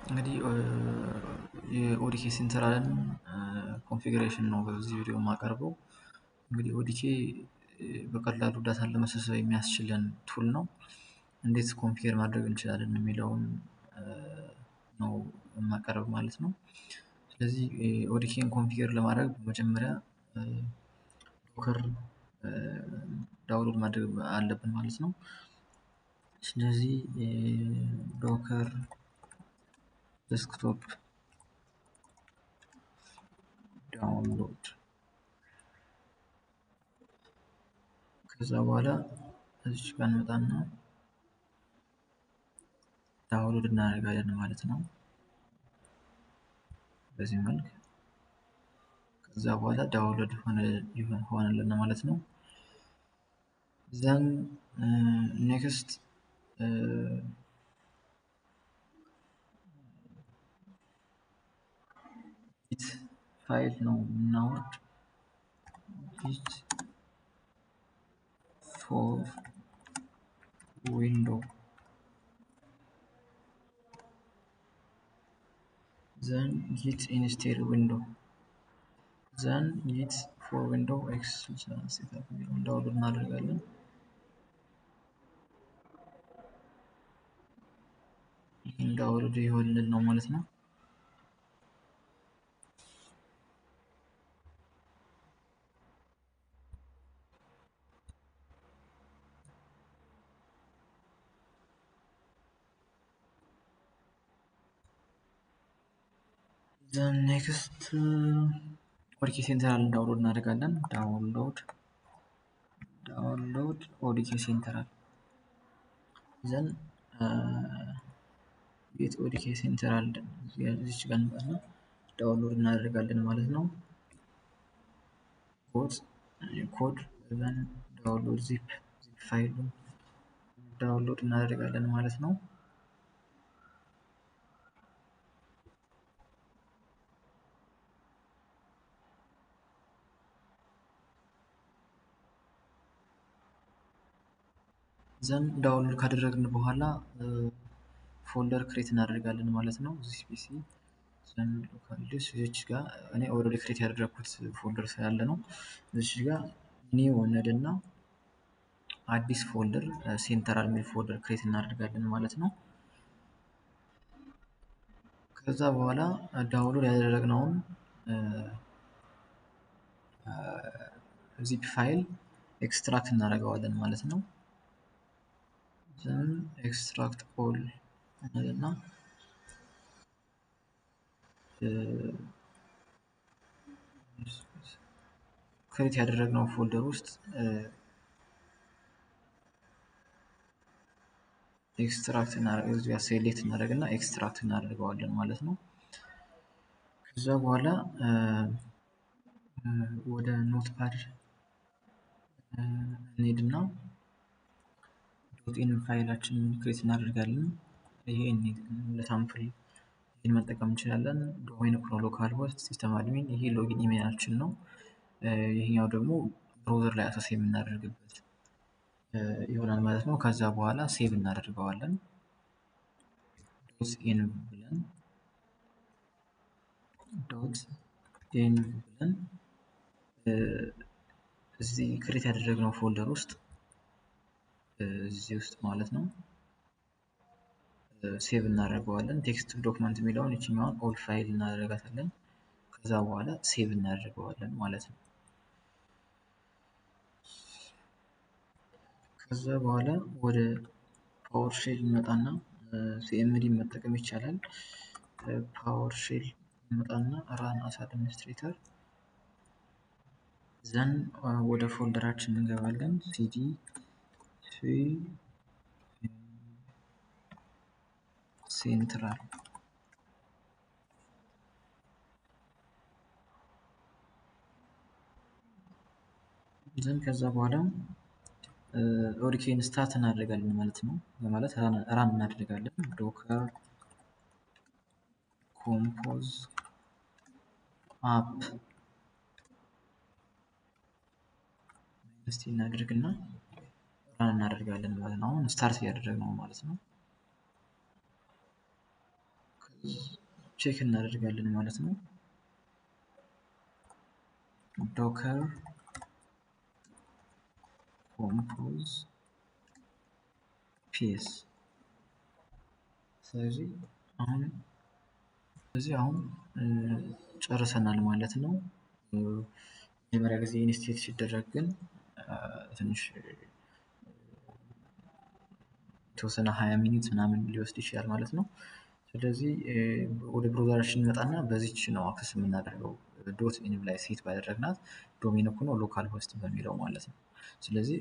እንግዲህ የ ODK Central ን configuration ነው በዚህ ቪዲዮ የማቀርበው። እንግዲህ ODK በቀላሉ data ን ለመሰብሰብ የሚያስችለን tool ነው። እንዴት configure ማድረግ እንችላለን የሚለውን ነው የማቀርብ ማለት ነው። ስለዚህ ODK ን configure ለማድረግ መጀመሪያ Docker download ማድረግ አለብን ማለት ነው። ስለዚህ Docker Desktop download፣ ከዛ በኋላ እዚች ጋር እንመጣና download እናደርጋለን ማለት ነው። በዚህ መልክ ከዛ በኋላ download ሆነልን ማለት ነው። Then next git file ነው የምናወርድ፣ Git for Window፣ then git install Window፣ then Git for Window x setup የሚለውን download እናደርጋለን። ይህም download ይሆንልን ነው ማለት ነው። Then next ODK Central download እናደርጋለን። Download ODK Central፣ then get ODK Central፣ እዚች ጋር እንመጣና download እናደርጋለን ማለት ነው። Code፣ then download zip file ኡን download እናደርጋለን ማለት ነው። Then download ካደረግን በኋላ folder create እናደርጋለን ማለት ነው። This PC፣ then local disk፣ እዚች ጋር እኔ already create ያደረግኩት folder ስላለ ነው። እዚች ጋር new እንልና አዲስ folder central የሚል folder create እናደርጋለን ማለት ነው። ከዛ በኋላ download ያደረግነውን zip file extract እናደርገዋለን ማለት ነው። Then extract all እንልና create ያደረግነው folder ውስጥ extract እዚያ select እናደርግና extract እናደርገዋለን ማለት ነው። ከዛ በኋላ ወደ Notepad እንሄድና .env file ኣችንን create እናደርጋለን። ይሄ ለ sample ይህን መጠቀም እንችላለን። Domain localhost፣ system admin፣ ይሄ login email ኣችን ነው። ይሄኛው ደግሞ browser ላይ access የምናደርግበት ይሆናል ማለት ነው። ከዛ በኋላ save እናደርገዋለን። .env ብለን .env ብለን እዚህ create ያደረግነው folder ውስጥ፣ እዚህ ውስጥ ማለት ነው፣ save እናደርገዋለን። Text document የሚለውን ይችኛዋን all file እናደርጋታለን። ከዛ በኋላ save እናደርገዋለን ማለት ነው። ከዛ በኋላ ወደ PowerShell እንመጣና CMD መጠቀም ይቻላል። PowerShell እንመጣና run as administrator፣ then ወደ folder ኣችን እንገባለን። cd central፣ then ከዛ በኋላ ODK ን start እናደርጋለን ማለት ነው። በማለት run እናደርጋለን። Docker compose up እስቲ እናድርግና run እናደርጋለን ማለት ነው። አሁን start እያደረግነው ማለት ነው። ከዛ Check እናደርጋለን ማለት ነው። Docker compose ps። ስለዚህ አሁን ጨርሰናል ማለት ነው። መጀመሪያ ጊዜ install ሲደረግ ግን ትንሽ የተወሰነ 20 minute ምናምን ሊወስድ ይችላል ማለት ነው። ስለዚህ ወደ browser ኣችን እንመጣና በዚች ነው access የምናደርገው፣ dot env ላይ set ባደረግናት domain እኮ ነው localhost በሚለው ማለት ነው። ስለዚህ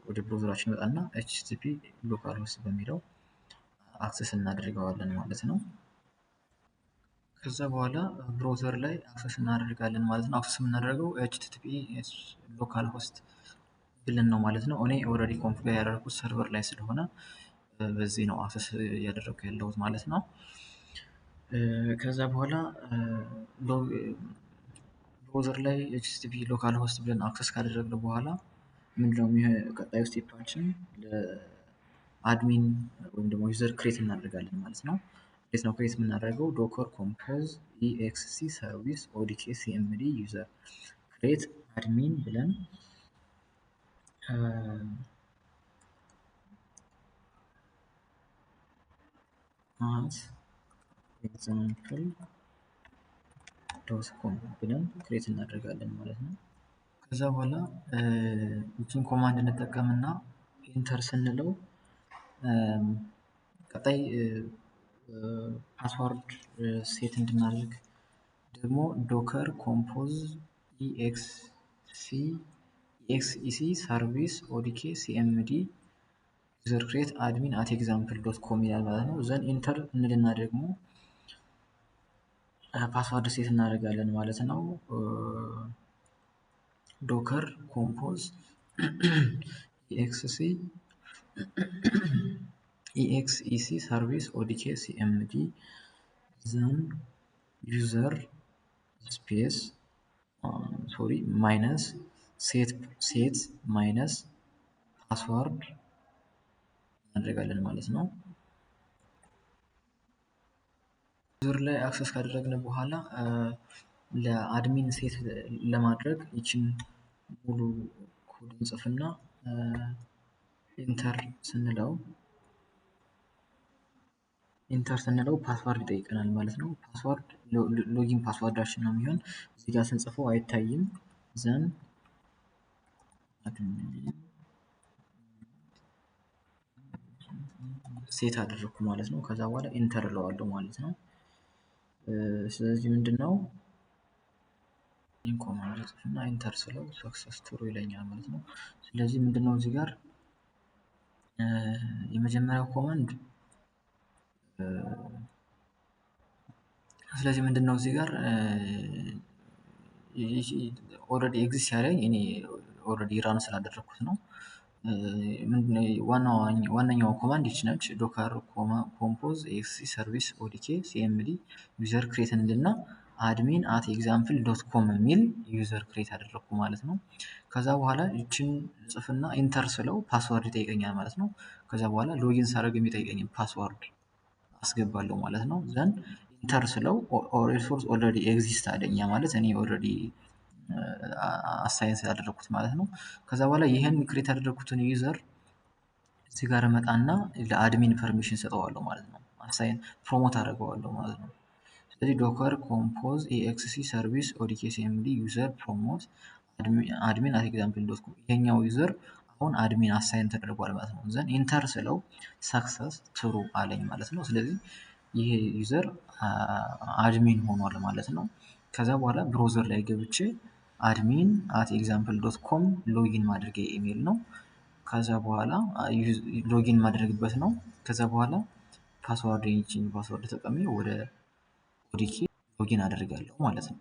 ወደ browser ኣችን እንመጣና HTTP localhost በሚለው access እናደርገዋለን ማለት ነው። ከዛ በኋላ browser ላይ access እናደርጋለን ማለት ነው። Access የምናደርገው HTTP localhost ብለን ነው ማለት ነው። እኔ already configure ያደረኩት server ላይ ስለሆነ በዚህ ነው access እያደረኩ ያለሁት ማለት ነው። ከዛ በኋላ browser ላይ HTTP localhost ብለን access ካደረግን በኋላ ምንድነው ቀጣዩ step ኣችን? ለ admin ወይም ደግሞ user create እናደርጋለን ማለት ነው። እንዴት ነው create የምናደርገው? Docker compose exec service odk cmd user create admin ብለን @example.com ብለን create እናደርጋለን ማለት ነው። ከዛ በኋላ ይችን command እንጠቀምና enter ስንለው ቀጣይ password set እንድናደርግ ደግሞ docker compose exec service odk cmd user create admin@example.com ይላል ማለት ነው። Then enter እንልና ደግሞ password set እናደርጋለን ማለት ነው። Docker compose exec service odk cmd then user space, sorry, minus set minus password እናደርጋለን ማለት ነው። User ላይ access ካደረግን በኋላ ለ admin set ለማድረግ ይችን ሙሉ ኮድ እንጽፍና enter ስንለው password ይጠይቀናል ማለት ነው። Password login password ኣችን ነው የሚሆን። እዚህ ጋር ስንጽፈው አይታይም። Then admin set አደረግኩ ማለት ነው። ከዛ በኋላ enter እለዋለሁ ማለት ነው። ስለዚህ ምንድነው command ጽፍና enter ስለው success true ይለኛል ማለት ነው። ስለዚህ ምንድነው እዚህ ጋር የመጀመሪያው command፣ ስለዚህ ምንድነው እዚህ ጋር already exist ሲያደርግ እኔ already run ስላደረግኩት ነው። ዋነኛው command ይች ነች። Docker compose exec service odk cmd user create እንልና admin@example.com የሚል user create አደረግኩ ማለት ነው። ከዛ በኋላ ይችን ጽፍና enter ስለው password ይጠይቀኛል ማለት ነው። ከዛ በኋላ login ሳደርግ የሚጠይቀኝን password አስገባለሁ ማለት ነው። Then enter ስለው resource already exist አለኝ፣ ያ ማለት እኔ already assign ስላደረግኩት ማለት ነው። ከዛ በኋላ ይህን create ያደረግኩትን user እዚህ ጋር እመጣና ለ admin permission ሰጠዋለሁ ማለት ነው። Assign promote አደርገዋለሁ ማለት ነው። ስለዚህ docker compose exec service odk cmd user promote admin@example.com፣ ይሄኛው user አሁን admin assign ተደርጓል ማለት ነው። Then enter ስለው success true አለኝ ማለት ነው። ስለዚህ ይሄ user admin ሆኗል ማለት ነው። ከዛ በኋላ browser ላይ ገብቼ admin@example.com login ማድረጊያ ኢሜል ነው። ከዛ በኋላ login ማድረግበት ነው። ከዛ በኋላ password ይቺን password ተጠቅሜ ወደ odk login አደርጋለሁ ማለት ነው።